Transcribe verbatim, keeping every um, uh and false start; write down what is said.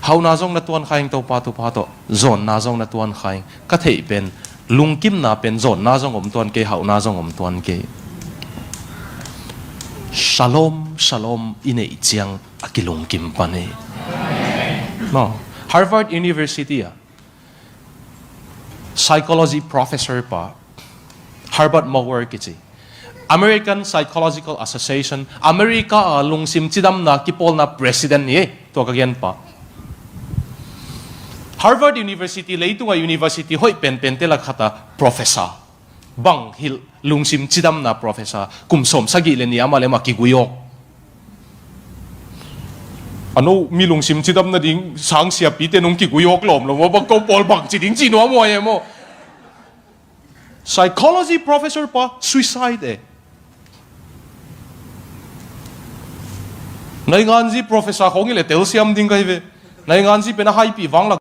Hauhna zong na tuan kha ing, Topa, Topa tawh. Zawnna zong na tuan kha ing. Ka theih pen, lungkimna pen zawnna zong om tuan kei, hauhna zong om tuan kei. Shalom, shalom i neih ciang a kilungkim pan hi. No. Harvard University ah psychology professor pa, Herbert Maurer kici, American Psychological Association, America a lungsim cidamna kipawlna president hi, tua ka gen pa. Harvard University, leitunga university hoih penpente lak khat a professor. Bang hilh, lungsim cidamna professor, kum sawm sagih le nih amah le amah kigui awk. A no mi lungsim cidam nading sang siapite nong kigui awk lawm lo maw, bang ko pawl bang ci ding ci nuam huai e maw. Psychology professor pa suicide e. Nainganzi professor khawng hi le telsiam ding ka hi ve. Nainganzi pen a haipih vang lak